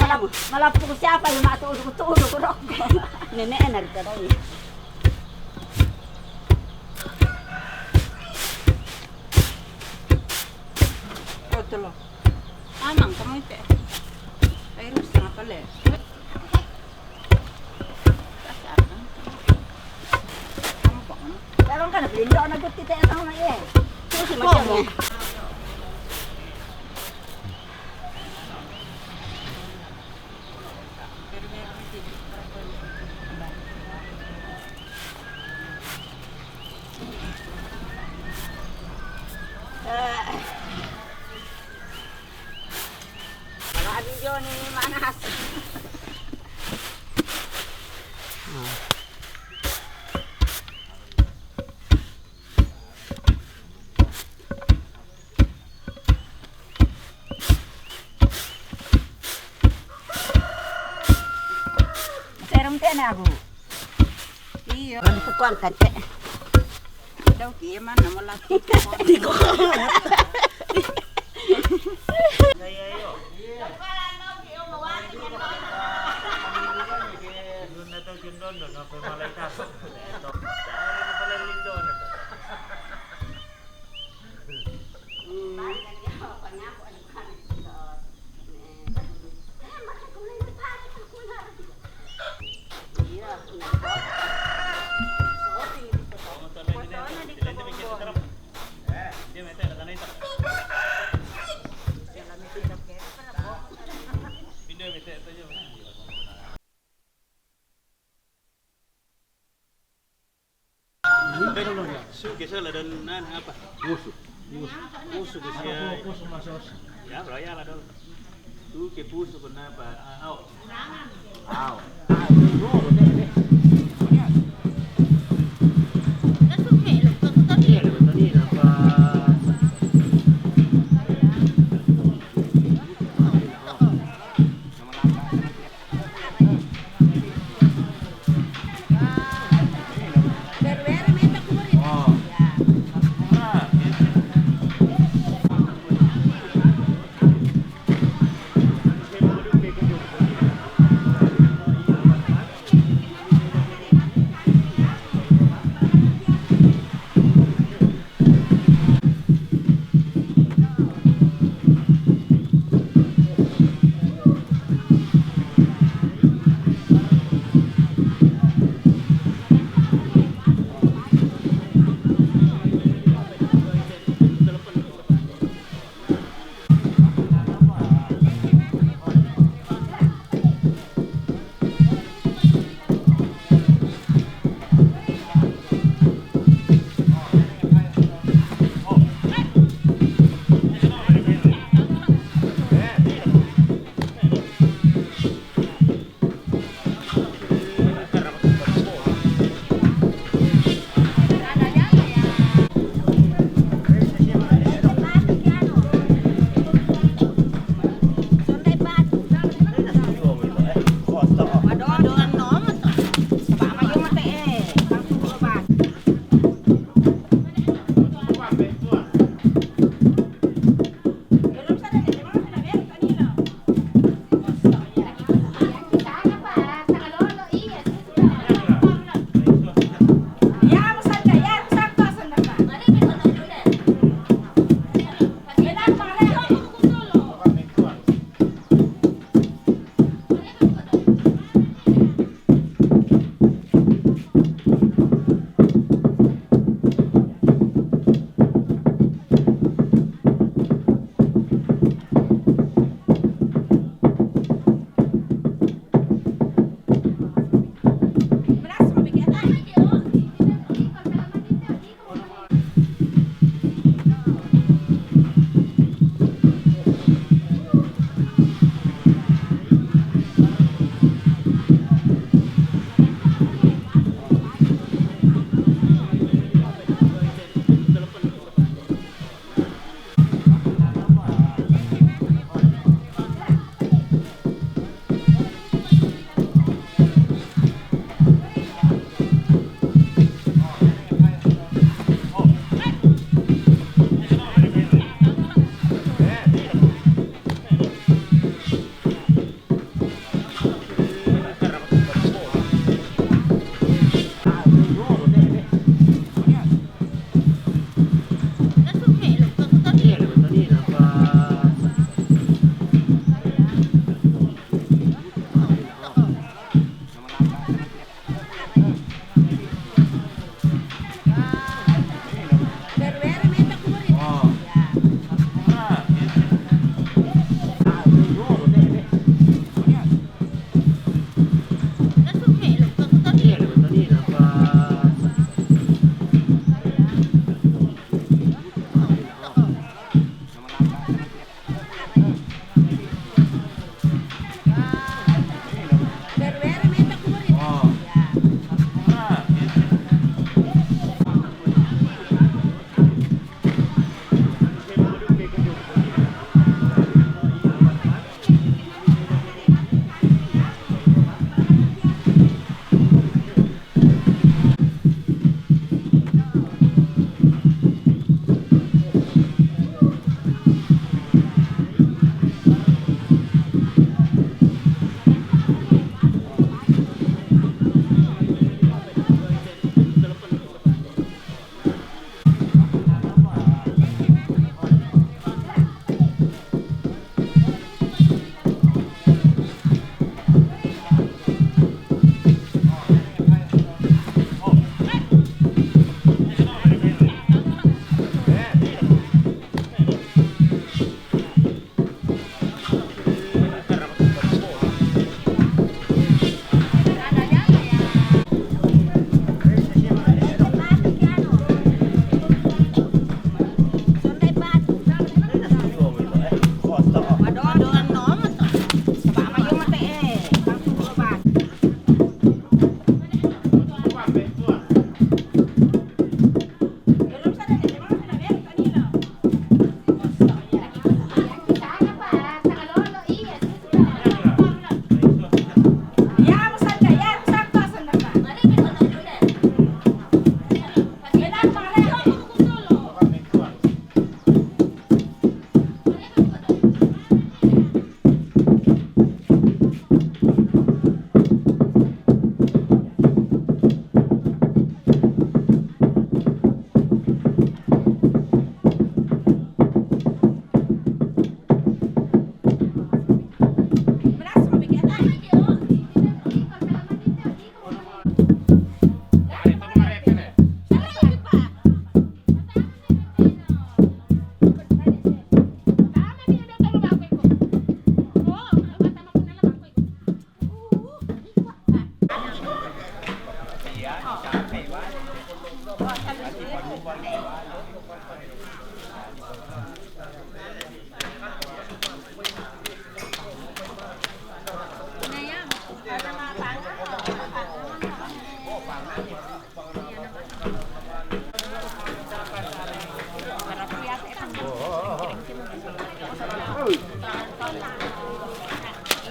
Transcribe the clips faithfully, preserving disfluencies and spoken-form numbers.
Malah, malah pukul siapa yang mak tuduh, tuduh, rokok. Nenek enak kita tahu. Betul loh. Amang, kamu itu. Ayo, setengah pelek. Tarong ka na, blindo na gud kita, ano, na, eh. Susi, macam mo. Wala, video ni Manas. Serum te na ako. Iyo. Ano ko ang kante? Daw kiya man, na mo lang. Di ko. Su ke sala dan nan apa? Pusu. Pusu ke siya. Pusu masos. Ya, raya lah dulu. Su ke pusu kenapa? Ah, au. Au.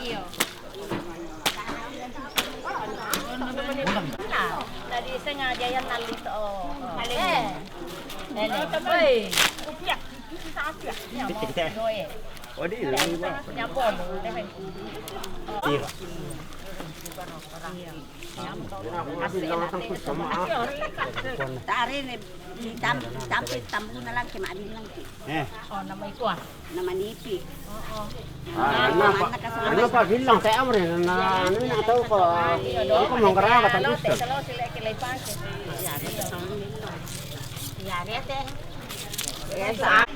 Iyo. Nah, tadi sengaja yang nalis, oh. Eh. Ini. Woi. Iya. Iya. Tari ni, tam-, tampi, tambu na lang ki, maabin lang ki. Eh. Oh, nama itu ah. Nama nipi. Oh, oh. Ah, nama pa, nama pa bilang saya amre na, na, na, tahu ko. Iya, aku mau ngerang kata Gusti. Selalu sila kilay pa. Iya, ada sama bilang. Iya, ada teh. Iya, sa-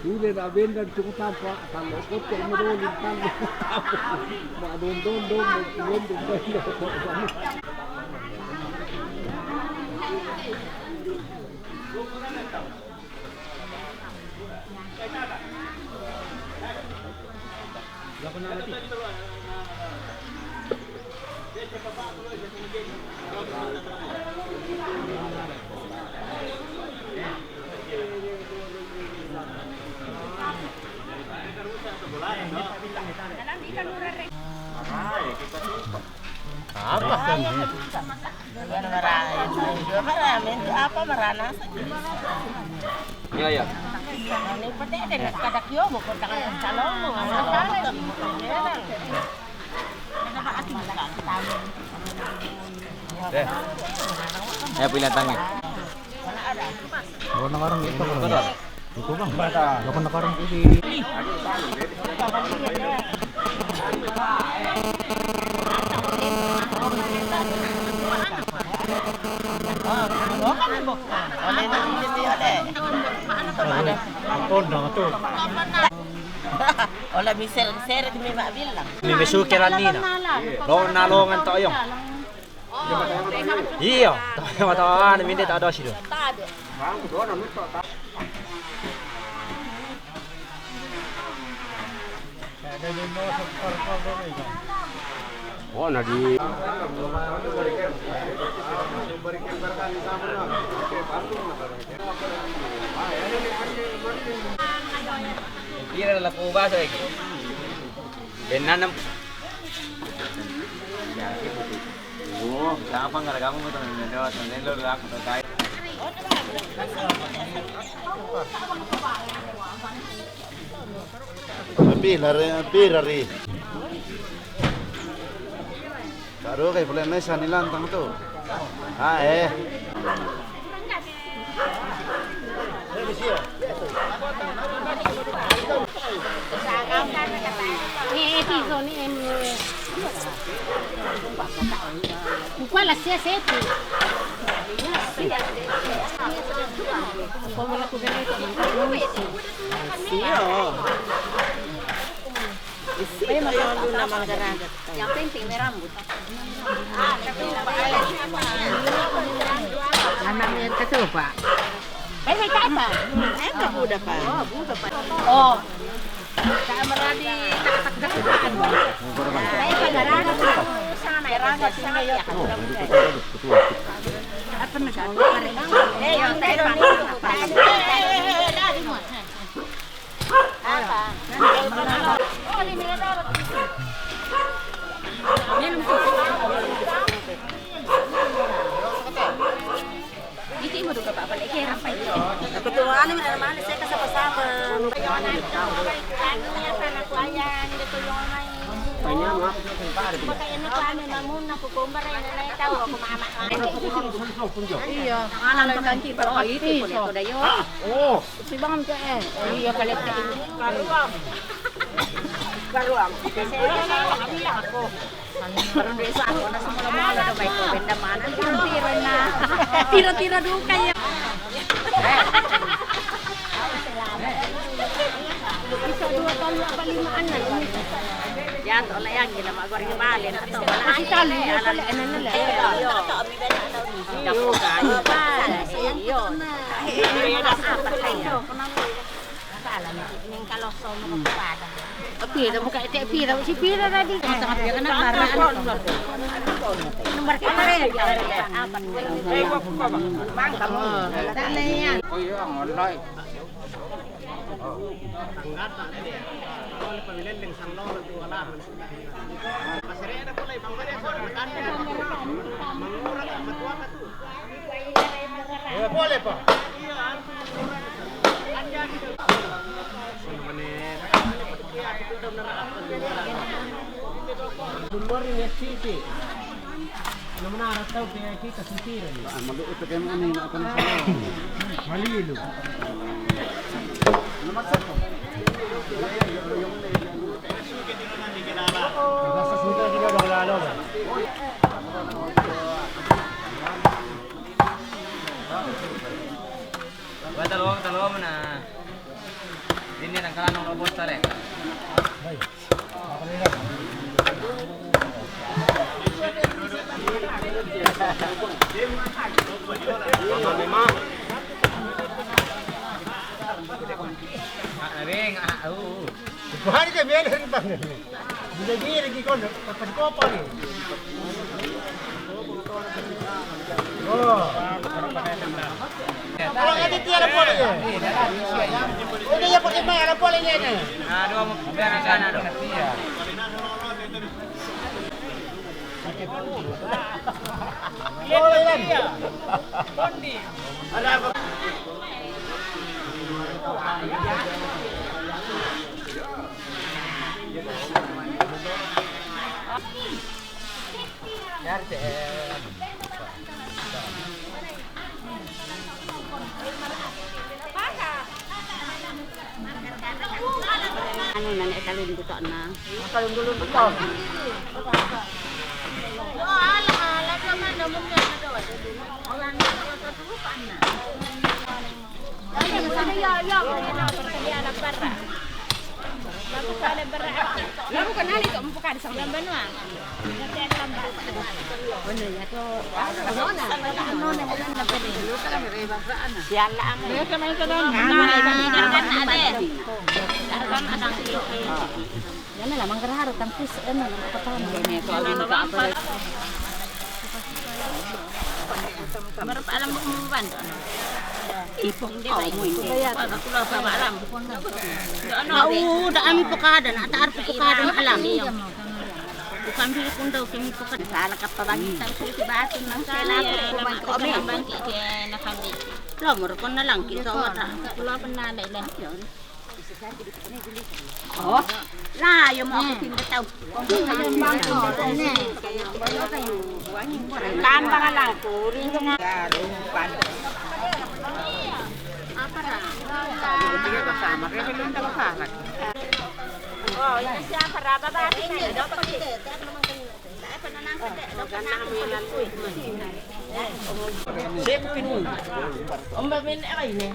Ule na benda tuku tampa, talo kote mo do ni talo. Ma don don don mo don don don. Apa? Iya, iya. Ini pete deh, kada kiobo, kau tangan calon, mau apa? Deh. Ya, pilih tangan. Warna warung itu. Ito, Bang. Loko na karon ko si Ole, ole. Aton na to. Ole, miser, seret mi mabilang. Mi besuke lanina. Lo na lo ngan to yo. Iyo, tawa-tawa na minde ta do sido. Oh, na di. Kira la ko ba sa. Benanam. Oh, siapa nggak ada kamu tuh? Nggak ada, nggak ada, lu aku tuh, tai. Tapi lari, tapi lari. Baru kayak bulan Mei sani lantang tuh. Ah, eh. Eh, eh, tiso ni, em, qua la sia sete. Sì, oh. Sì, io non la mangerà. Yang penting merah rambut. Anak yang ketua, Pak. Baik, baik, apa? Eh, ke Buda, Pak. Oh, Buda, Pak. Oh. Sa maradi nakatakda sa daan. Baik, baik, merah rambut. Sana, merah rambut, sana, ya. Apa na sa? Eh, yung tayo, Iti mo duga pa pala, ikirang pa ito. Ketuaan mo na naman, siya kasama-sama. Ano niya sana ko ayan, dito yung may. Kanya nga, pagkain na ko, ano, mamuna ko, kumbara, yan na ito, ako mama. Iya. Alam ko kanti, pero iti ko nito na yun. Oo. Si Bang Joel. Iya, kalit ka. Baru ang. Kasi ako, baru desa ako, nasa mula-mula na may ko, benda mana. Tira-tira duka ya. Isa, dua, talo, apa, lima, anak. Yan, to na yan, gina magwari ni Malin. Ato, wala. Kasi talo, yan pala, ano na lang. Iyo. Iyo. Iyo. Iyo. Iyo. Iyo. Iyo. Iyo. Iyo. Iyo. Iyo. Pira mo ka, ete, pira, si pira na di. Masa ka pira na, para ano? Nomor ka na rin. Apat. Bang, kamu. Dali yan. Oy, ang online. Malilu. Wah, talo, talo mana? Ini nang kalanong robot tare. Buhari ka, mele rin bang. Bila diri ki kon, papan ko pa ni. Oh. Kalau ada tiada boleh ya. Udah ya, pakai mana boleh ya ni? Aduh, mau biar sana dong. Boleh kan? Ada apa? Anu na, nek talun butok na. Talun dulu butok. Yan na lamang karaharo, tangkis, ano, nakakatawa na yan, eh. Kung ano ka, apa, marap alam mo kung ban. Ipok ka, mo, hindi. Para kula pa ba alam? Ano, da, ami pokada, na, taar pokada, na alam. Bukan dulu kung daw, kami pokada. Sala ka pa bang isang susi batin, nang sala ko, kuman ko, kami. Bangki, kaya nakami. Lo, mo, ko na lang, kita, wala. Kula pa na, lay, lay. Oh, na, yung mga kuting bitaw. Tambang na lang, kuring na. Oh, ini siya, para babati na. Siyempre, nung. Ang babin, ay, ne.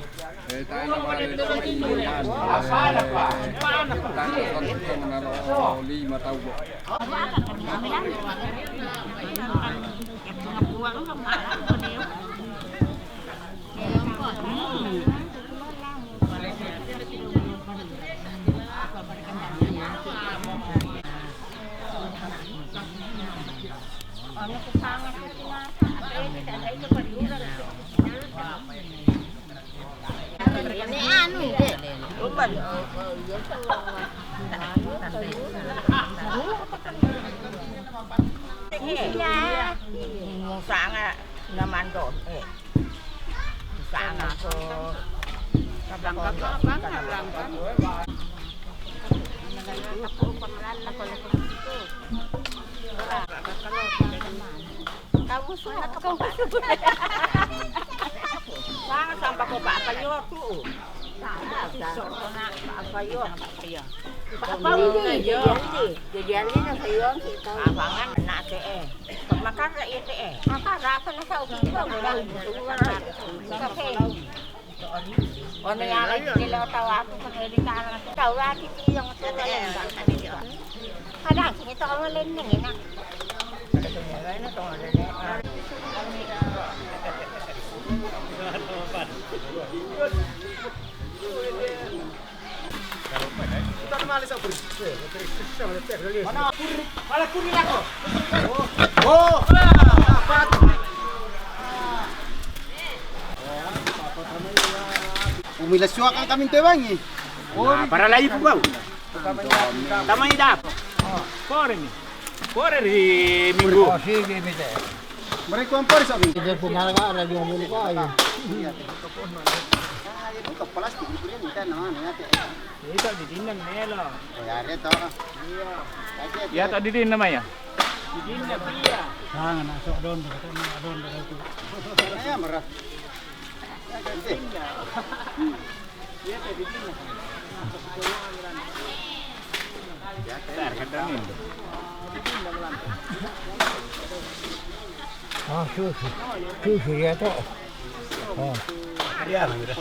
Eh, tayo na pala rin sa Pilipinas. Tayo na pala rin sa mga lima tao. Sanga naman doon, eh. Sanga ko. Langka pa, langka. Tapos na ako. Sanga, saan ba ko ba kayo? Tuo. Sanga, sanga. Payo. Iya. Apa ini? Iya. Jadi, jadi ini na payo kita. Abangan na ke eh. Makan ra iya ke eh. Apa ra apa na sa ubi ko. Kape. Ono ya lagi kilo tawa aku pakai di tangan. Tawa di tiang tuwa yang. Kadang sini tawa lendeng enak. Umila suakan kami tewangi. Para lai pugau. Tamai dap. Kore ni. Kore ri minggu. Oh, sige, bete. Mereka ampar sabi. Dia pun harga ada dua puluh kaya. Buka plastik di kuliah ni kan nama ni ate. Ito di dinam nelo. Oh, ya, ito. Iya. Ya, ito di dinam ya. Di dinam iya. Sana nak sok don, kata nak don, kata tu. Ya, merah. Ya, ito di dinam. Ah, susu. Susu ya, tok. Oh. Iya, mira.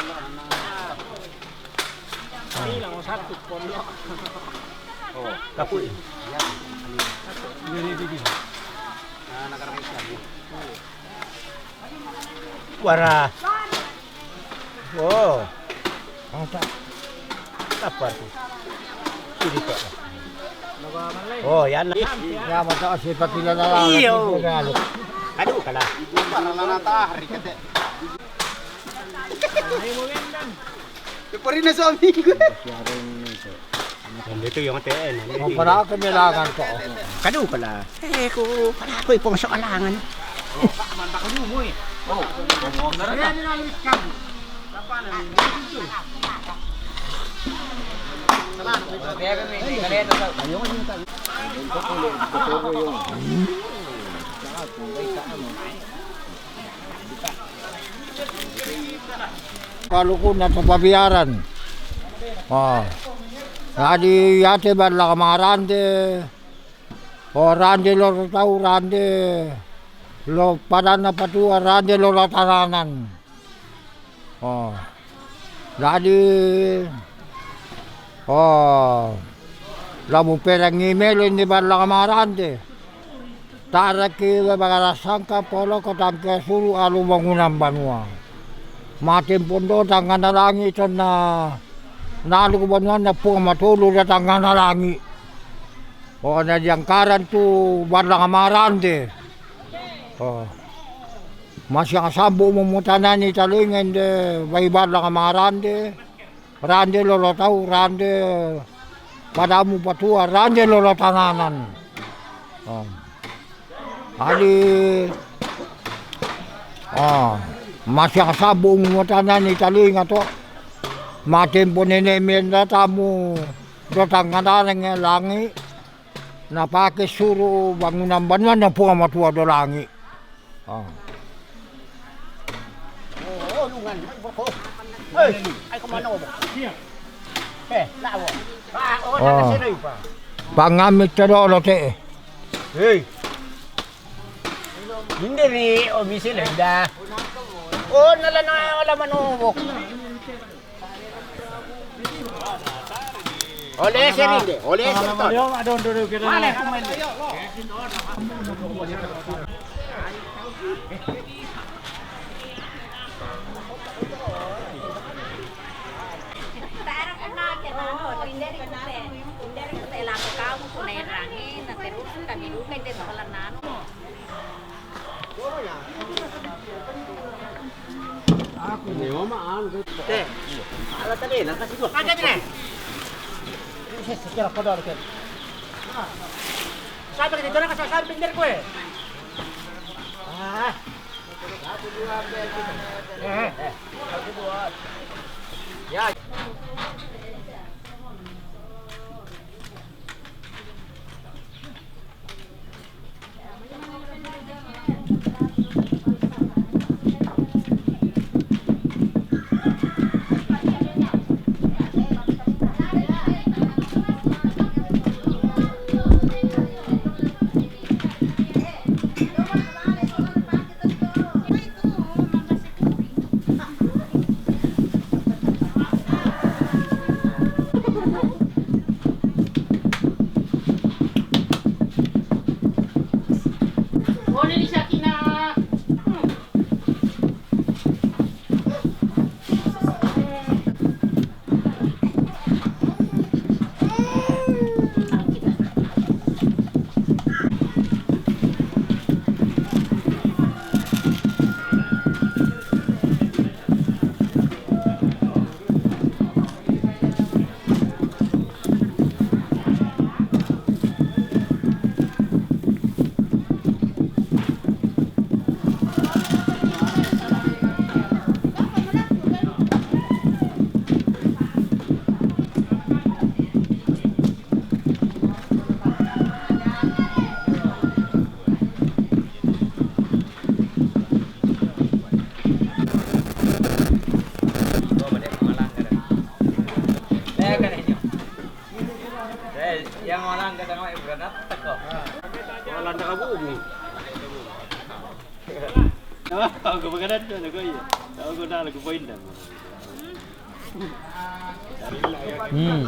Bilang satu pondok. Oh, kapui. Ini, ini, ini. Nah, nak kena ikan. Wara. Oh. Apa tu? Ini, Pak. Oh, ya, nah. Ya, mata si pati na lang. Iyo. Aduh, kalah. Para lang natahari, kate. Ibu pari na sa minggu. Nandito yung T N. Ang para ako nilagan ko. Kadu pala. Eh, ko para ako ipong sa alangan. Oh, manta ko yung mo eh. Oh, ang na rin. Kaluku na to pabiaran. Oh. Jadi yate bala kamarante. Oh, rande lo tau, rande lo padana patua, rande lo latananan. Oh. Jadi, oh, lamu perangi melo ini bala kamarante. Taraki bagara sangka polo ko tangke suru alu bangunan banua. Matin pondo tangana langi tona nalu banua na pua matolu da tangana langi. O na diangkaran tu bala kamarante. O. Masi ang sambu mumutanani talingende bai bala kamarante. Rande lolo tau, rande padamu patua, rande lolo tananan. O. Adi, o, masi ang sambu mumutanani talinga to. Matin po nene menda tamu do tangana langi. Na pake suru bangunan banua na pua matua do langi. O. Hei, ai ko mano bo. Eh, lawo. Ah, o, na sino ipa. Pangamit te do lo te. Hei. Mindiri o bisi lenda. O, nala na ola manobok. Ole serinde, ole serinde. Mane kumende. Te. Ala tadi na kasi dua. Pakai bine. Sila ko dor ke. Sabi ka dito na ka sa sabi, pindir ko eh. Ah. Eh. Ya. Yang orang ke sama Ibrahim teko. Orang tak kabu. Oh, aku berkenan tu aku iya. Aku dah lagu poin dah. Hmm.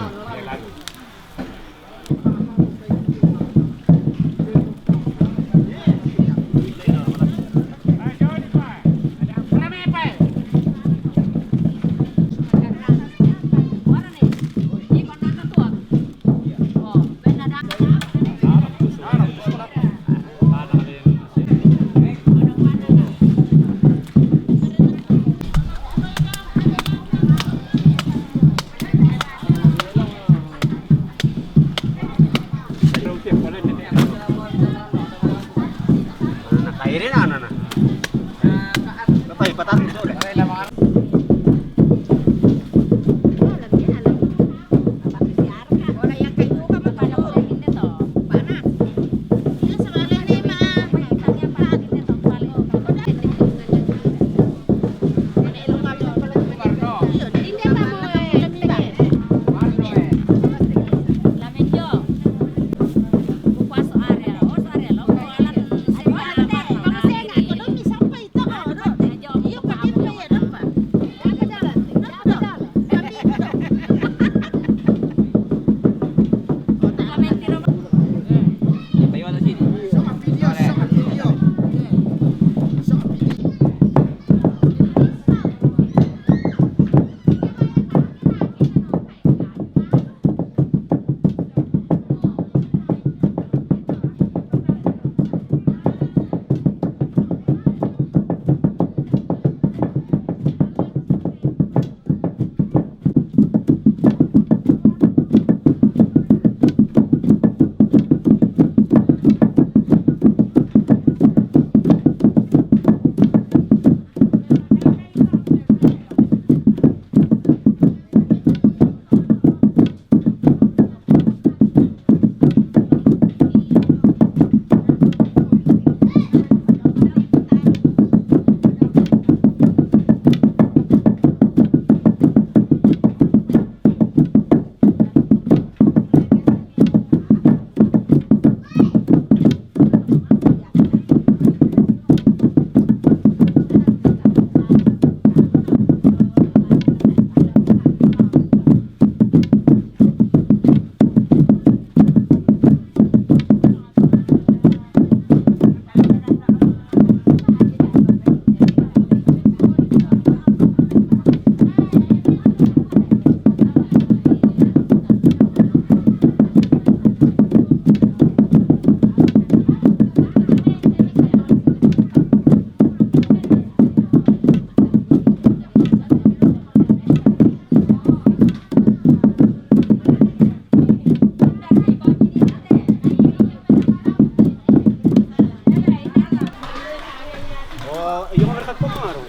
Oh, iyo, mereka kok pengaruh.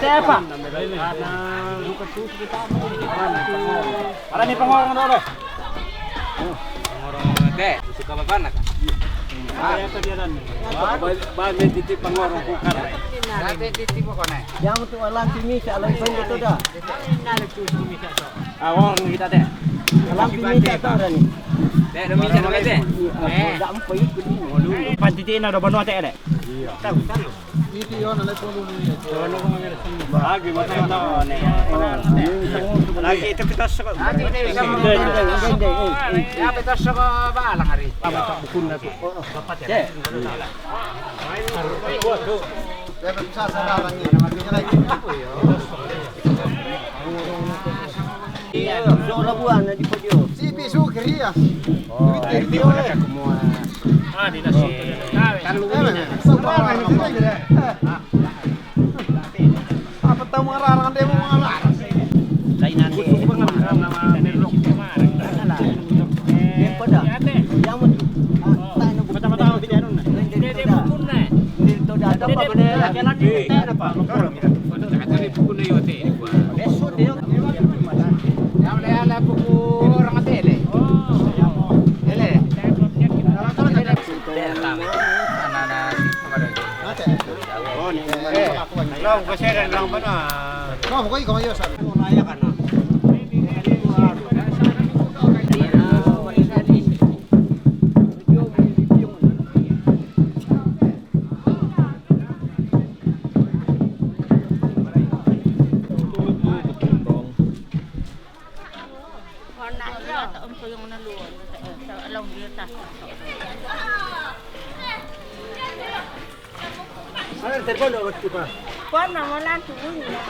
Tepa. Para ni pangorong dulu. Pangorong te, suka babanak. Ah, ya, tadi ada ni. Ba, ba, titi pangorong kukar. Nanti titi pokoknya. Yang tu alam sini, si alam sini tu dah. Awal kita te. Alam sini tak tahu dah ni. Te, demi te, demi te. Eh. Dah empat ikut ni. Panti tina do banua te, dek. Iya. Tahu, tahu. Lagi itu kita suka. Ya, kita suka balang hari. Apa tak buku nak? Dapat ya. Iya, so labuan di podio. Si pisu kiri ya. Oh, ini dia. Ah, di nasi. Kalau ini. Apa tahu mengarang dia mau mengarang. Kainan dia. Kusuk banget sama Merlok kemarin. Salah. Dia pada. Yang mana? Ah, tak nak. Mata-mata dia anu. Dia dia pun nah. Dia tu dah ada apa benda? Jalan ni. Tak ada apa. Untuk tak ada buku ni yo te. Besok dia. Yang le ala buku orang te le. Ele. Anak-anak siapa dah? Oh, ni. Eh, kau kau saya dah bilang mana? Kau kau kau yo sa. Kau naya kan? Ang ko yung naluwan. Sa along dito. Ano, telepon o, wag pa? Kuwan na, wala ang tuloy niya.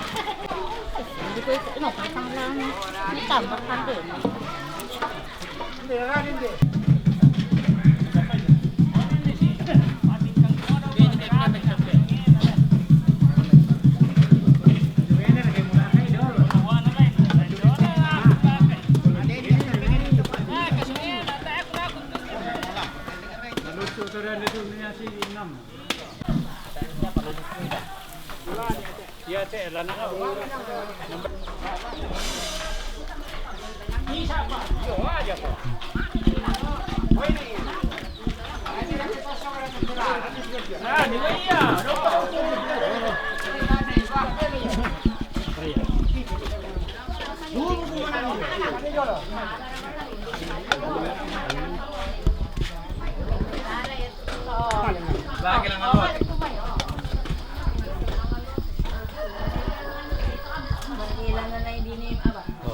Hindi ko ito, ino, patang lang. Hindi, tambak lang din. Hindi, wala din din.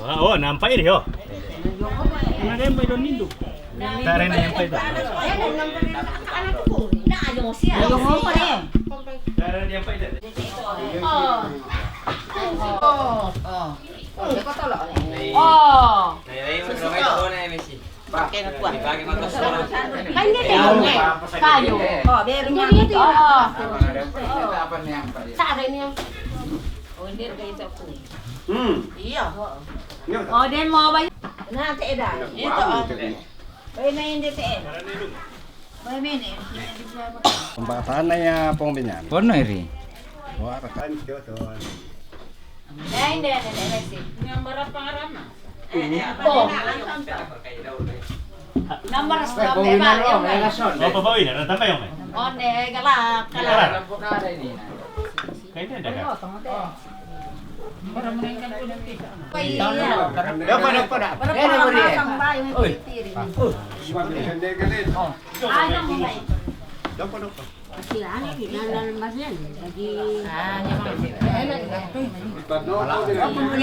Oh, oh, nampak ini, oh. Mana dia yang pai don nindu? Tare na yang pai don. Tare na yang pai don. Oh. Oh. Oh. Oh. Pakai na kuah. Pakai na kuah. Kayo. Oh, biar niya. Oh. Sa akin niya. Oh, hindi kayo sa kuha. Hmm. Iya. Oh, din mo ba? Na, te da. Ito, oh. Ay, na hindi, te. Ay, mene. Pembahasan na ya pong binyan. Kono iri. Wah, rekan. Ay, hindi, hindi, hindi. Yang berapa ngaran na? Oh. Number stop, eh, ba? Yung, eh. Oh, pabawin na, tambay yung, eh. Oh, ne, galak, galak. Galak. Kaya hindi, hindi ka. Iya. Dapat, dapat, dapat. Para pangmasang ba yung titiri? Uy. Ano mo ba? Dapat, dapat. Kasi ano, di na lang mas yan. Lagi. Ah, yan ang. Iya,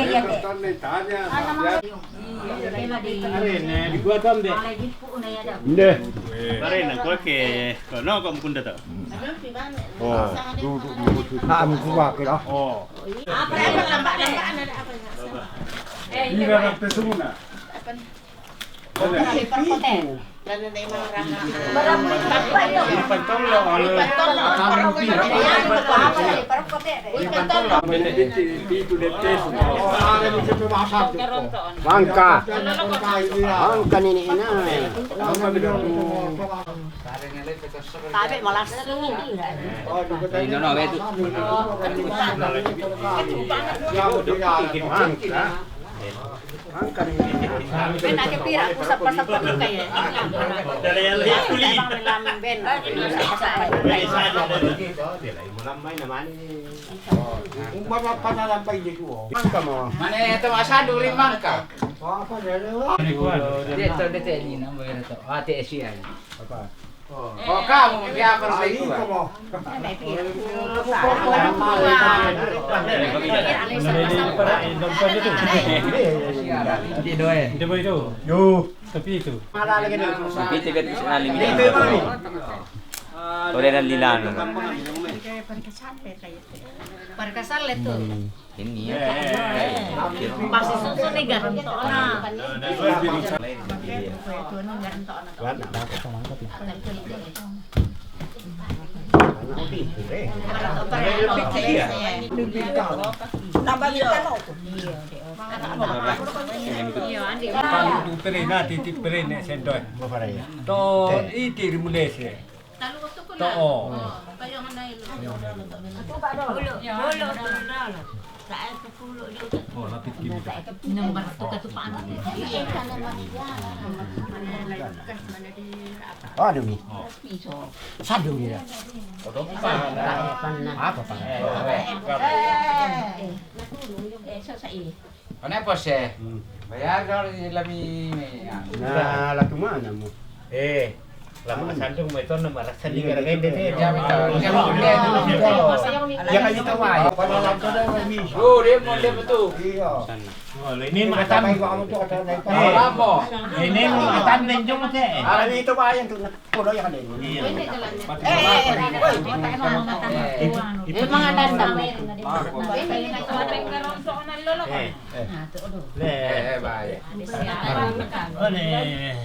iya, te. Hindi. Pare na, ko ke, ko, no, ko mukunda to. Oh, duduk di situ. Ah, mukunda kira. Oh. Ini orang pesuna. Mangka. Mangka nini ina. Tabe malas. Ini no, betul. Mangka. Ben, ake pira, aku sapa-sapa ni kaya. Dala yang lihat kuli. Emang lamben. Mangka mo. Mana itu masa duri mangka? Dia tahu dia tak ni nama dia tu. Ah, T S I. Apa? Oh, kamu dia apa itu? Hindi, doy. Hindi ba ito? Yo. Tapi ito. Tapi ito, ito sa alim. Ore na lilano. Para kasal ito. Ini ya. Pasi susu ni garanto na. Pere na, titi pere ne, sendoi. To, iti rimulese. To, oh. Oh, lapit kini. Nomor tu katupaan. Ano ni? Sadu ni. Apa pa? Ano po siya? Bayar daw lami. Na, latumana mo. Eh. Lama sandung mo ito na marasa di ka lagay din eh. Ya, betul. Ya, betul. Ya, kan ito, Mai. Oh, dia mo, dia betul. Iya. Oh, ini matan. Ini matan din yung mate. Alam ito ba yan? Puno yan din. Iya. Eh, eh, eh, eh. Yung mga dandang. Eh. Eh, eh, bye. Ole. Eh.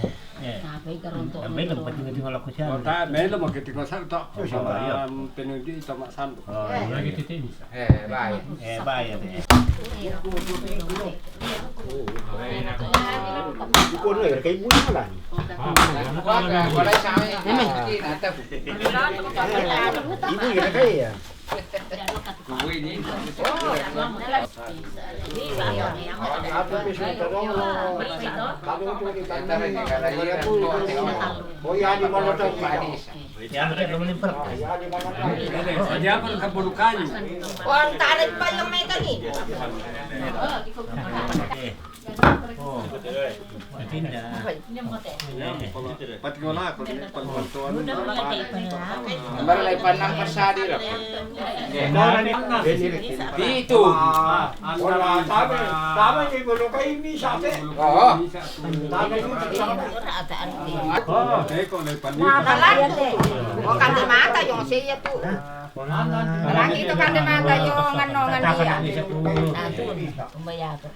Melo mo kiti ko sa to. Sa penunjuk itu mak sandu. Oh, iya gitu. Eh, bye. Eh, bye. Ibu ya, kayak ibu lah. Ibu ya, kayak ya. Wah, tarik pa yung meta ni. Pati ko lang, kung pagpagtuan mo. Ang barangay pa ng pasadi lang. Dito. Wala, tama, tama yung gulo kayo, may sabi. Oo. Tama yung sabi. Oo. O, kandimata yung siya to. Lagi ito kandimata yung ano, nga niya. Kumbayata.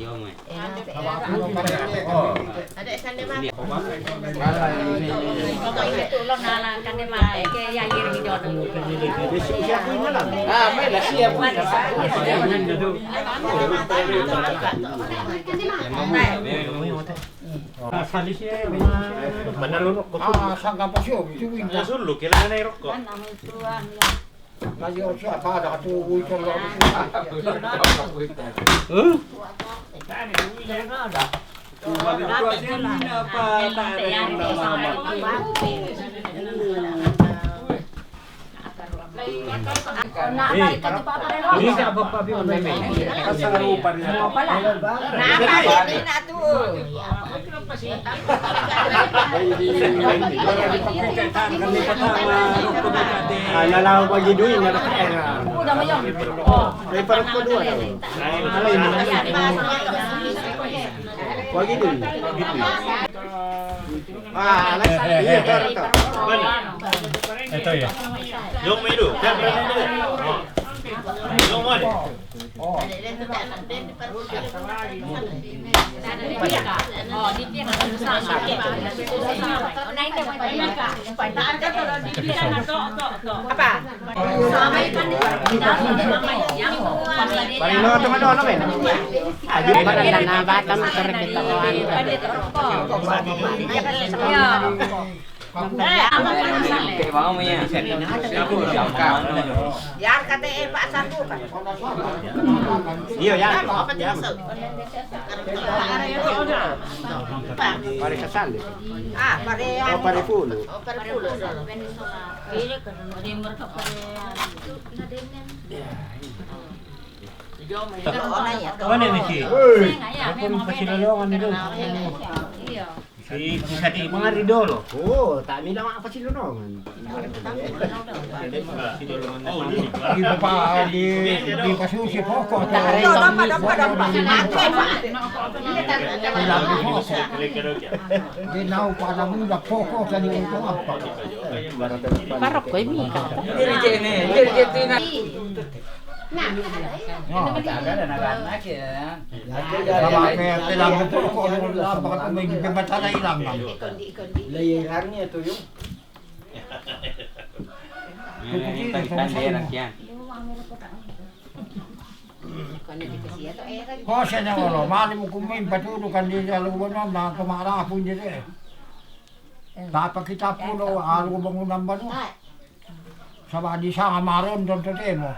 Yo, mo. Ah, may na siya po. Manalunok ko. Ah, saan ka pa siya? Ito yung Nasulo, kailangan na irok ko. Ngayon siya, para katukoy ka lang. Huh? Bumalik ko, siya, hindi na pa, tayo na lang. Hindi siya, abang pa, abang pa. Kasaro pa rin. Ah, lalaw pag iduin, nga na kaya nga. May parang ko doon. Wag iduin. Ah, alas. Iya, ito, ito. Ito, ya. Yung may do. Yung mo. Apa? Marino, ito, ano, ano, men? Ayun, na, na, bata mo, correct ito, ano. Yar kate e pa sa buka. Iyo, yan. Pare sa sali. Ah, pare yan. O, pare pulo. O, pare pulo. Ano na ni si? Ako pasilolongan nila. Si, si sa di mga ridolo. Oo, tami lang ang pasilolongan. Di ba pa, di, di pa susi poko. Di na pa alam mula poko sa lingkod ko apa. Parok ko, hindi ka. Sama kaya kailangan ko kung ano lang, baka kung may bibata na ilang lang. Layeran niya to yung. Yan. Ko siya na, wala. Mali mo kung may patulog ka, hindi siya alam mo na, na tumara po niya eh. Tapakita po, no, alam mo bang unang ba, no? Sa ba, di sa nga maroon doon to, te mo.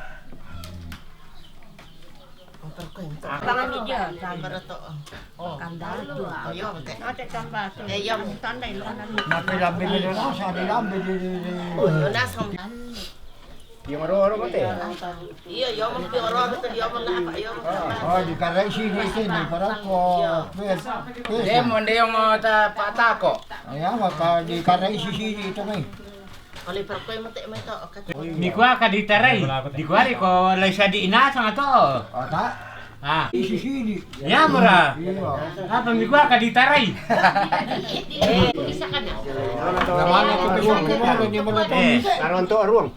Pangan ni Diyan. Kanda. Ate, kamba. Eh, yung tanda, ilo na. Mati lang, binili na, sa di lang, binili. Uy, wala sa. Iyo, iyo, mesti orang itu dia mana apa, iyo. Oh, di karai sini, sini, para ko. Dia mau dia yang ta patako. Ya, maka di karai sini itu nih. Mikua ka di tarai, di kuari ko lai sadi ina sanga to. Ata. Ah. Isi sidi. Ya mura. Apa mikua ka di tarai? Bisa kan? Namanya ko ko ko ni mo to. Karonto ruang.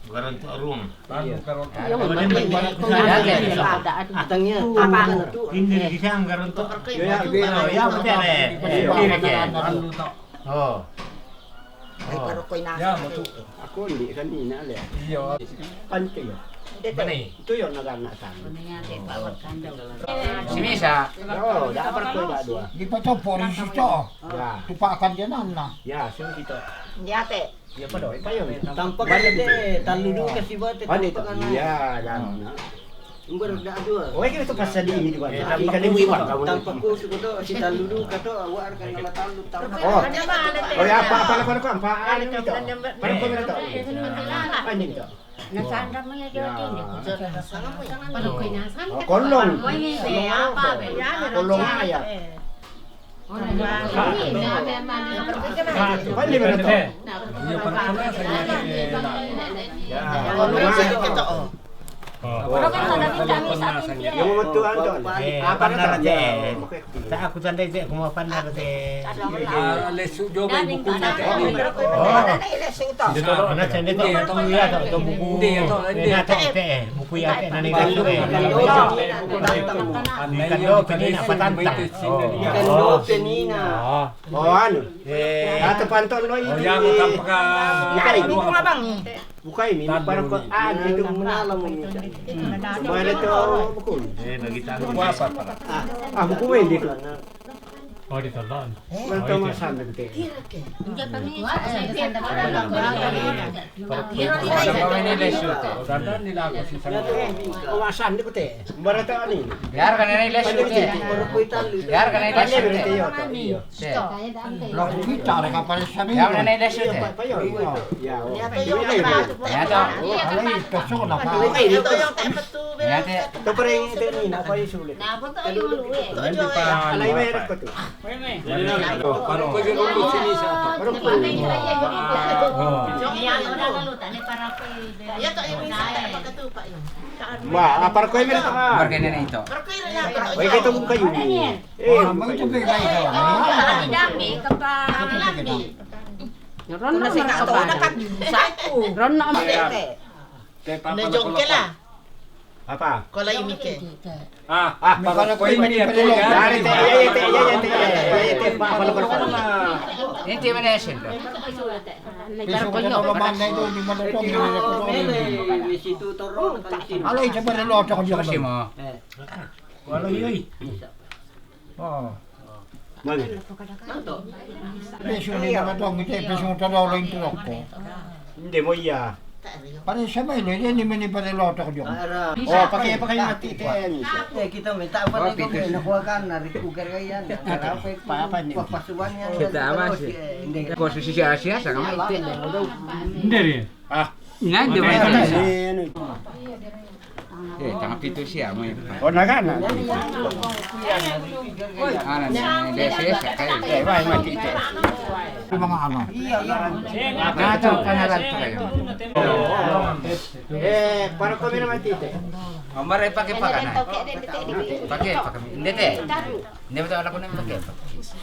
Karonto ruang. Atangnya. Apa? Ini di sang karonto. Ya, ya, betul. Oh. Ay, paro ko ina. Ya, mo to. Ako, hindi kanina, le. Iyo. Pante yo. Bani. Ito yun, nagana sa amin. Simisa. Oo, dapat ko na dua. Di pa to, four inches to. Ya. Tupakan dyan, na. Ya, sino ito? Hindi ate. Ya, pa daw, pa yun. Tampak ka dito, eh. Taludu kasi ba, te, tampak ka na. Ya, yan na. Umbar da dua. Oh, ikaw ito pa sa diin, di ba? Ikaw ito pa sa diin. Tampak ko, suko to, si taludu ka to, awar ka na taludu, tampak. Oh. Oh, ya, apa, apa, apa, apa, apa, ano ito? Parang ko na ito. Ano ito? Nasaan mo yung dito? Parang ko yung nasaan? Oh, kolong. Kolong na ya. Yung mga tuwan doon. Apa na to? Sa ako tanda ito, kung apa na ito. Lesu jo may buku na ito. Ano sa nito? Ito, ito, buku. Ito, ito, buku yata, eh. Buku yata, nanay lesu, eh. Kando, kanina, patanta. Kando, kanina. Oh, ano? Eh, ato pantol, no? Oh, yan, matampakan. Bukay. Bukay, may parang ko, ah, dito muna lang mo minsan. Mara to, bukol. Eh, nagita ko. Ah, ah, bukol, hindi ko. Oh, dito lang. Wala to mga sandal, te. Hindi pa minsan. Wala pa may nila shoot, eh. Wala nila ako si sandal. Oh, asan, di ko, te. Mara to, ano yun? Yar ka na nila shoot, eh. Yar ka na nila shoot, eh. Lo kita re ka pare sa mi. Ya, na nila shoot, eh. Ya, ya. Ya to. Alay, to so na pa. Ya te. To pare yung ito ni na pa yung sulit. Nabot to yung luwi. Hindi pa. Alay, may harap ko to. Paro ko yung ulo sinisa. Paro ko. Ya to yung sa pagkatupa yun. Ma, ah, paro ko yung harap ka. Marga na ito. Oy, kayo kayo. Eh, mga ito bigay ko. Dami ka pa. Ron na sa kato na ka. Ron na ang tete. Na joke ka la. Apa? Kola yung mike. Ah, ah, para ko yung mike. Yari te, yari te, yari te, yari te, pa, pa, pa, pa. Hindi man na siya. Piso ko na naman na ito, hindi man ito, hindi man ito. Alay, sa pare lo, ako diyan. Simo. Wala yoy. Oo. Mali. Peso ni mga dong, ito, peso mo talo lang truck ko. Hindi mo iya. Pare sa may lo, yan ni mani pare lo to ko diyan. Oh, pakai pakai mati te ni. Eh, kita minta apa ni ko nakuha ka na recover ka yan. Papa ni. Papasuan yan. Kita ama si. Hindi. Ko si si siya sa kamay. Hindi rin. Ah. Nga, di ba? Eh, tanga pito siya mo yun. O, nagana. Ano na, desi sa kayo. Eh, may matite. Mga ano? Nato, kanalan to kayo. Eh, para kami naman tite. Amare pake pakana. Pake pakami. Hindi te. Hindi ba tayo alam ko na yung pake?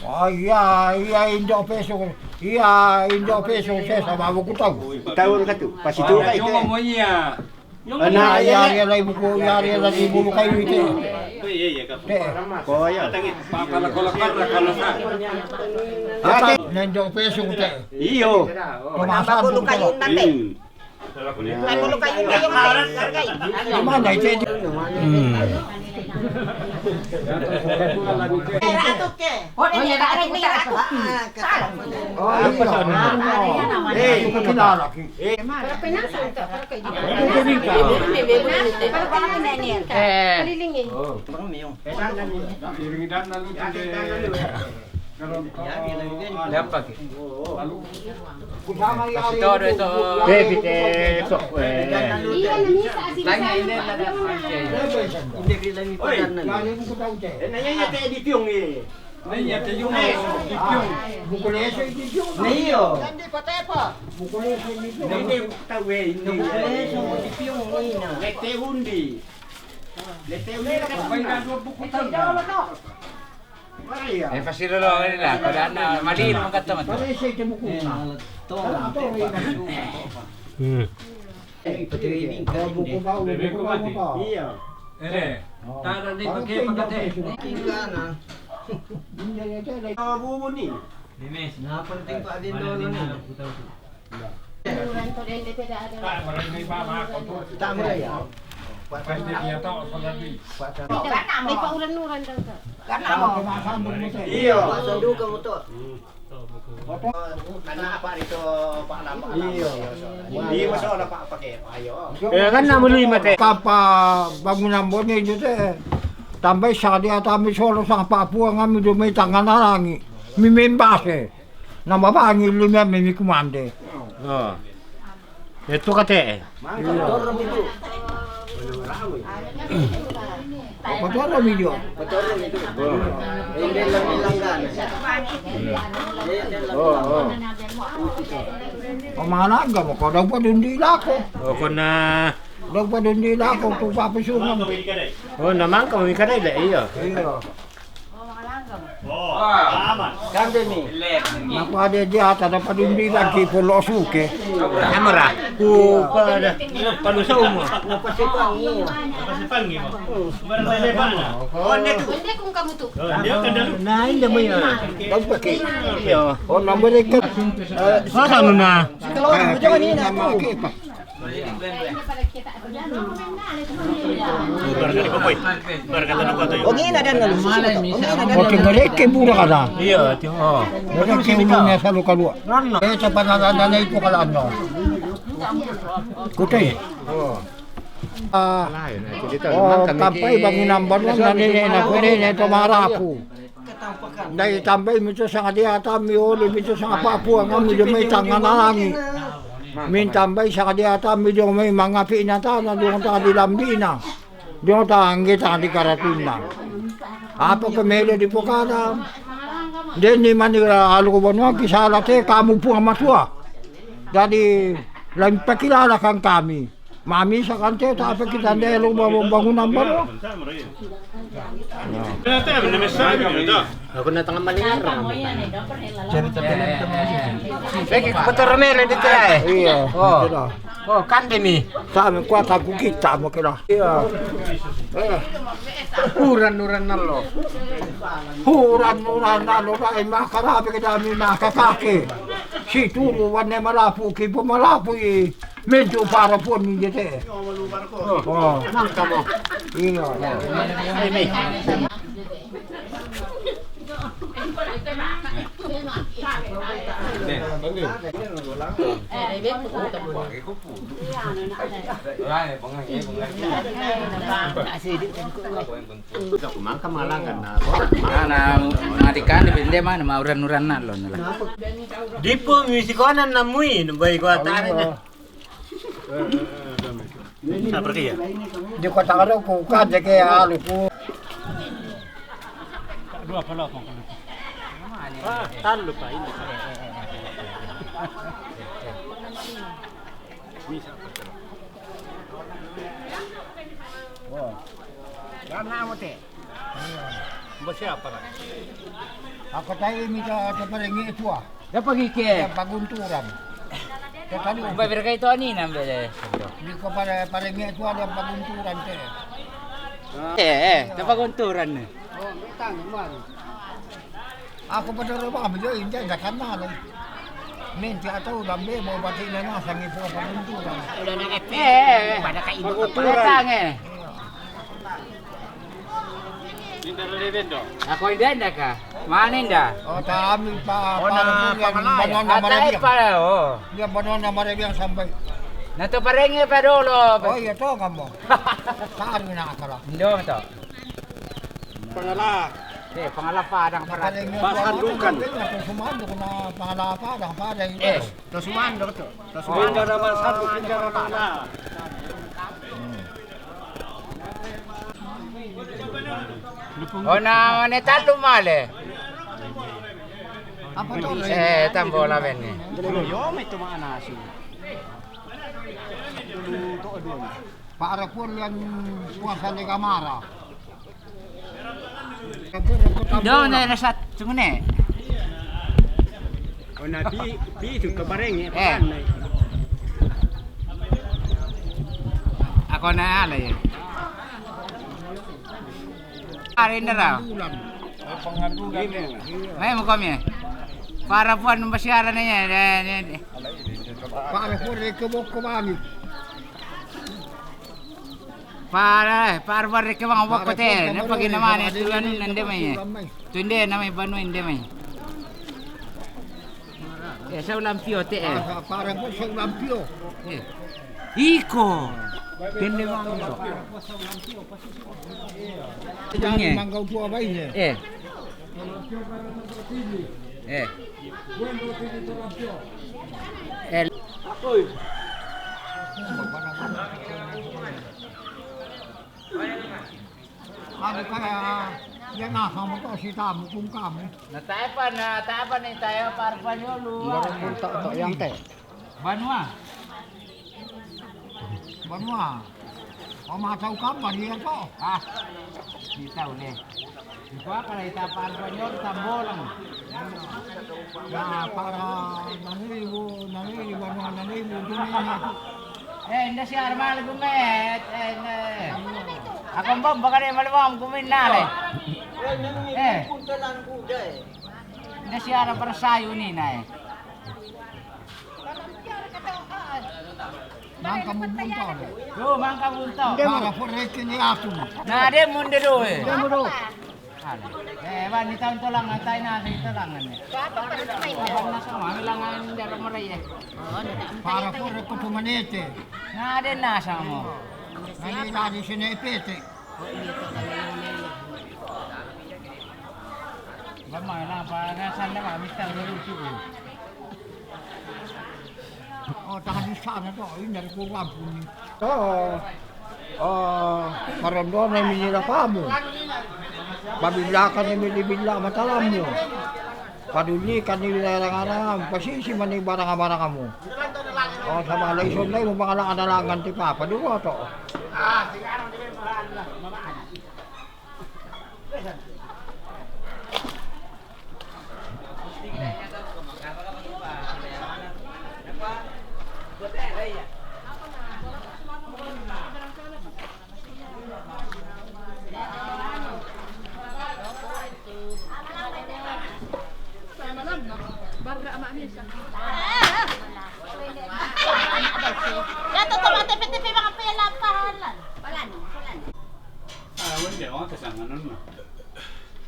Ay, iya, iya, indo peso. Iya, indo peso, sa bago ko tao. Tao ka to. Pasitu ka ito. Yung mo iya. Ana, yari ala ibu ko, yari ala ibu ko kayo ito. Te. Koya. Papalakolakar na kalasa. Ate, nendo peso ko te. Iyo. Tumasa ko kayo na te. Ano kayo na yung lagay? Di mana ito? Hmm. Pero ato ke. O, hindi ka ato, hindi ka ato. Oh, ano pa sa ano? Eh, yung kakilala ko. Eh. Para pinasa ito, para kayo. Para pinasa ito. Para pinasa ito. Eh. Kalilingi. Oh. Iringidan na luto de. Dapat ke? Kasih tahu dia tu. Baby teh sok. Iya, ini tak sih. Tanya ini ada. Ini lagi padan. Nanya ya teh di piung ni. Nanya teh yung di piung. Nah, iyo. Ini tahu eh ini. Lete undi. Lete undi. Bukan dah dua buku tahu. Eh, pasti dulu ini lah. Kalau anak mali lu kata mah tu. Hmm. Iya. Eh, tak ada ni pakai pakai. Tinggal nah. Oh, bubu ni. Nah, penting Pak Din dulu ni. Uran tu dia tidak ada. Tak mula ya. Pasti dia tahu solat ni. Tidak, tidak, uran-uran dah tak. Karena mau. Iya. Pasal dulu kamu tu. Karena apa itu Pak Lambak? Iya. Iya, masuk ada Pak pakai. Ayo. Ya kan nama lima teh. Kapa bangunan bone itu teh. Tambah sadia tambah solo sang Papua ngami do mai tangan arangi. Mimembase. Nama bangi lima mimi kumande. Oh. Itu kate. Iya. Kotor mi jo. Kotor mi jo. Ini lang langgan. Oh, oh. O mana ga mo ko daw pa dun di lako. O ko na. Daw pa dun di lako tu papisungan. O naman kami kadai da iyo. Iyo. Kande mi. Makuade dia tada pa dun di lagi polo suke. Amara. Ku pada. Palusa uma. Pasipangi. Pasipangi mo. Barang lele ba na. Onde tu. Onde kung kamu tu. Na inda mo ya. Daw pa ke. Iyo. O nambere ka. Sa anu na. Kalau mo jaman ni na. O gina dan lalu. O gina dan. Oke, mereka budak ada. Iya, tio. Mereka budak sa luka dua. Ito pa na na na ito kala ano. Kutay. Ah, o kampay bangi nambano na nene na kone ne to marapu. Dai tambai mito sanga diata mi oli mito sanga Papua ngami do mai tangan arangi. Min tambai sanga diata mi do mai mangapi na tana do ta di lambina. Do ta angge ta di karatunna. Apa ke mele di pokada. Deni manira alu ko banua kisala te kamu pua matua. Jadi lain pakilala kan kami. Mami sa kante ta apa kita ndelo bangunan baru. Aku na tanga malingar. Cerita teman-teman. Lagi kotor mele di tira. Iya. O. O kande mi. Sa mi kuata ku kita mo kira. Iya. Uran-uran nalo. Uran-uran nalo dai makarape kita mi makakake. Si turu wane malapu ki po malapu i. Mentu para pun ni jete. O. Nang kamo. Iya. Mangka malangan na. Na, na, madikan di bende mana, ma uran-uran na lo na la. Dipo musikonan na mui, no bai ko atare na. Sa pergi ya? Di kota karo ku kaje ke alu ku. Dua puluh apa kalau? Ah, talu pa ini. Bisa apa? Wah. Karena mo te. Ba siapa na? Ako tayo mi ta, ta parenge tua. Ya pagi ke. Ya pagunturan. Ta tadi. Ba berkai to ani nambe de. Di ko pare, parenge tua dia pagunturan te. Eh, eh, ta pagunturan ne. O, tang man. Ako pa doro ba mi jo inja da kan na. Menti atau lambe mo pati na na sangi po pagunturan. Udah na eh. Pada kai mo ka. Pagunturan. Tang eh. Ako inda inda ka. Mana inda? O, ta ami pa, o, na pa, pa, banana mare biang. Pa, o. Dia banana mare biang sampai. Na to parenge pa dolo. O, iya to kamo. Taru na akara. Indo to. Pangala. Eh, pangalapadang parati. Pasandukan. Ito sumando ko na pangalapadang, pare. Eh. Ito sumando to. Ito sumando. Pinda naman sa pinda naman na. O na, ne talo male. Apa to? Eh, tambola venne. Yo, may tumaan na siya. Para po yan, puwasa ni Kamara. Doon na nasa tungune. O na pi pi tu ka bareng e. Eh. Ako na ala ye. Ari na raw. May mo kami. Para puan ng basyara na yan. Para puan ng kabok ko mami. Para, para, para ke bang wako te, ne pagi nama ne tu anu nende mai. Tunde nama banu ende mai. Eh, sa ulam pio te eh. Para ko sa ulam pio. Eh. Iko. Tende bang ko. Tunye. Mangkau tua bai ne. Eh. Eh. Eh. Oi. Anu kaya, ya na, kamu to si tamu kung kamu. Na tayo pa, na tayo pa ni tayo, para pa niyo, luwa. Meron pong to, to, yang te. Banua. Banua. O, matau kamu, bariya to. Ah, kita uli. Ikuha ka na ita para pa niyo, tambolang. Ya, para naniribu, naniribu, banua, naniribu, dunia na. Eh, hindi siya armal gumet. Eh, hindi. Akong bom, baka rin maluwang gumin na, eh. Eh. Hindi siya armal para sayo ni na, eh. Mangka mumunta, eh. Yo, mangka munta. Para poreke ni atum. Na, de munde do, eh. Demo do. Ano? Eh, ba, ni taon to lang, ang tayo na, sa ito lang, ano? Papa, para sa may Wala na sa mga, kailangan, dero mo rin, eh. Oo, nataon Para tayo. Poreke ko tumanete. Na, de na sa mo. Nalilari sinepete. Ba, mga lang, pa, nasa na ba, mister, lalo siya, eh. O, tahan di sana to, ini dari kurang pun. Oo. O, marondo na minira pa mo. Pabilakan ni minibila matalam mo. Padulikan ni wilayah aram, pasisi man ni barang-barang mo. O, sa mga laison na mo, mga lang analangan ti pa, paduwa to. Yato to, mga tepe-tepe, mga pela, pahalan. Wala na, wala na. Ah, wala, wala ka sa ano, no?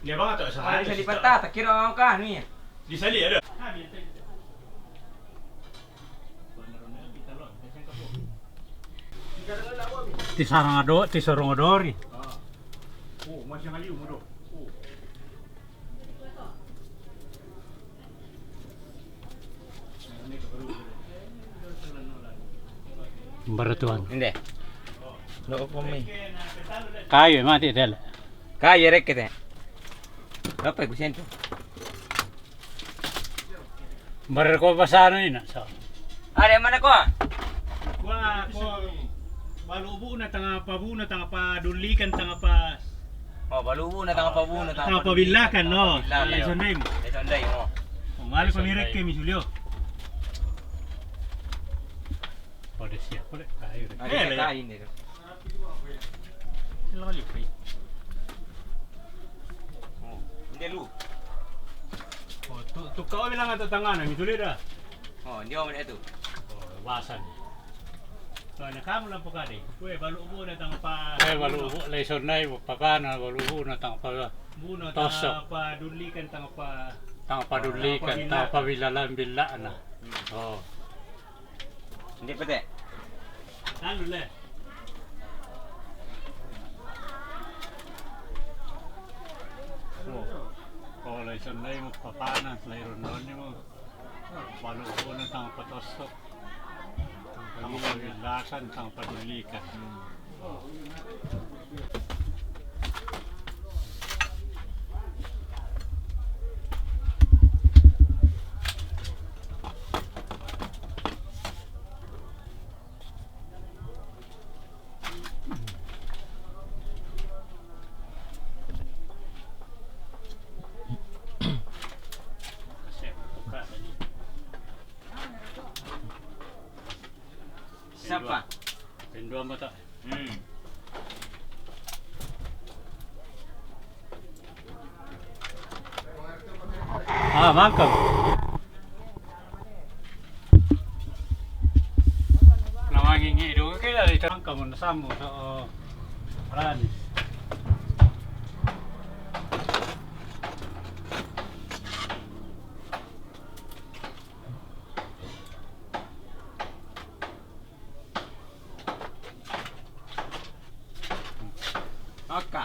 Di ba nga to, sa Ay, sa hali, di sa pa ta, takiro ako ka, ano yan? Di sali, ano? Ti sarang ado, ti sarang adori. Ah. Oh, masih ngali umuro. Oh. Baratuan. Hindi. Loko mi. Kayo, mati, del. Kayo, rekete. Dapat ko sento. Barar ko pasano ina, so. Are mana ko? Wa ko balubu na tanga pabu na tanga padulikan tanga pa. Oh, balubu na tanga pabu na tanga padulikan, pabilakan, no. Pabilakan, Sunday mo. Sunday mo. Oh, mali ko ni Rick mi Julio. Pode siya, pode. Kayo. Are kain dito. Lalo pa. Oh, hindi lu. Oh, tu tu kau bilang atau tangan ni tuloy da. Oh, hindi mo ito. Oh, basan. So, na kamu lang po kani. Kuya, balubo na tang pa. Eh, balubo, lesson na yun. Papa na, balubo na tang pa. Buno, tosok. Tang pa dulikan, tang pa. Tang pa dulikan, tang pa bilalan, bilaan na. Oh. Hindi pwede. Lalo le. Oh. Wala' isab na imo papanan, sa iron na imo. Balu' ko na tang patosok. Tang paglasan, tang padulikan. Sapa? Pendua mata. Hmm. Ah, mangkang. Namangingi do kila di tangkang na samu, so, oh. Rani. Oka.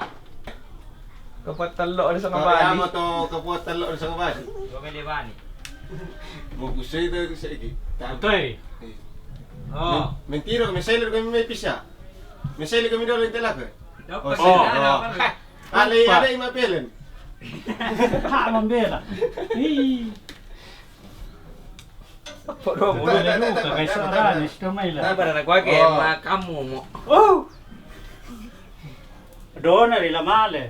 Kapat tello' ada sama bani. Kamu to kapat tello' ada sama bani. Dua kali bani. Mau kusai tu saya lagi. Betul. Oh. Mentira kami saya lagi kami mai pisa. Mai saya lagi kami dulu yang telah ke. Dapat. Oh, oh. Ale, ale ima pelen. Ha, mambela. Ih. Podo mo. Podo mo, kakay sa rani, sito may la. Nabara na kwa ke, oh, ma kamu mo. Oh! Doon na rin lamale.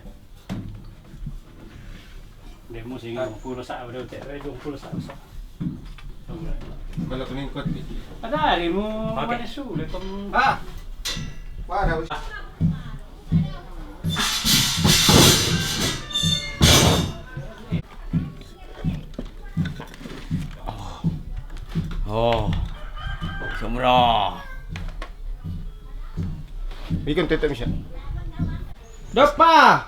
Hindi mo, sige, pulo sa, pulo sa, sa. Bala ko ning kot. Ada, di mo, okay, manis ulit. Ah! Para. Oh. Oh. Sumra. Bikin tutup siya. Dopa!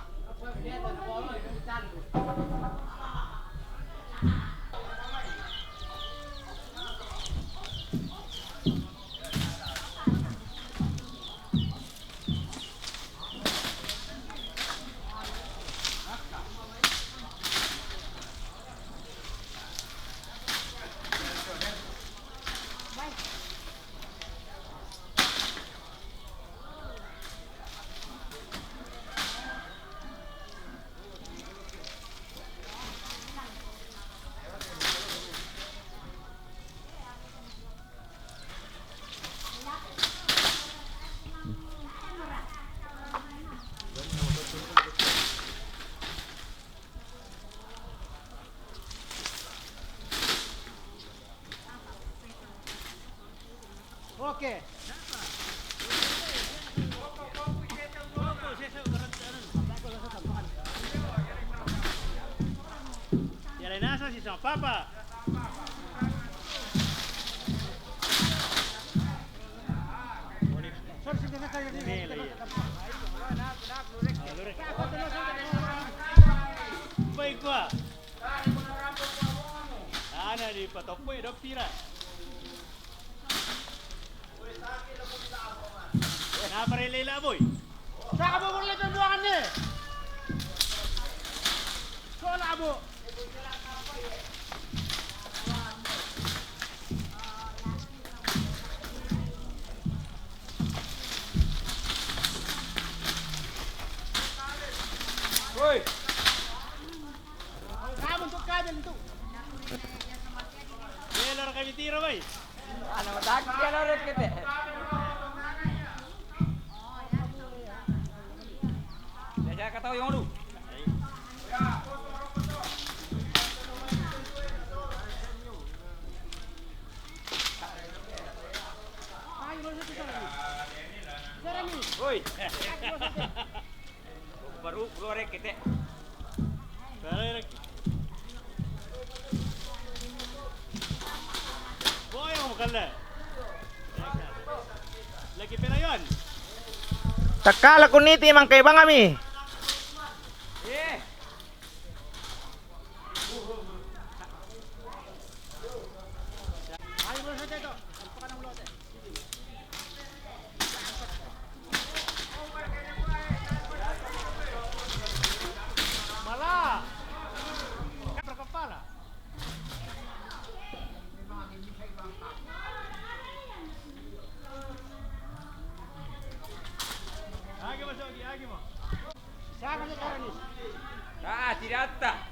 Okay. Yalay nasa si São Papa. Baik gua. Ana di patopoy do pira. Na, pare lela, boy. Saka mo muna itong buwangan niya. So, labo. Hoy! Kamu untuk kabel itu. Bela ra kami tira, bay. Ano, matakit ka na rin, kete. Siya, siya, kataw yung ulo. Uy! Baru, baru rek kete. Boy, ang maganda. Lagi pera yon. Takala kuniti mangkay bangami. Eh. Mala. Ah, tiratta.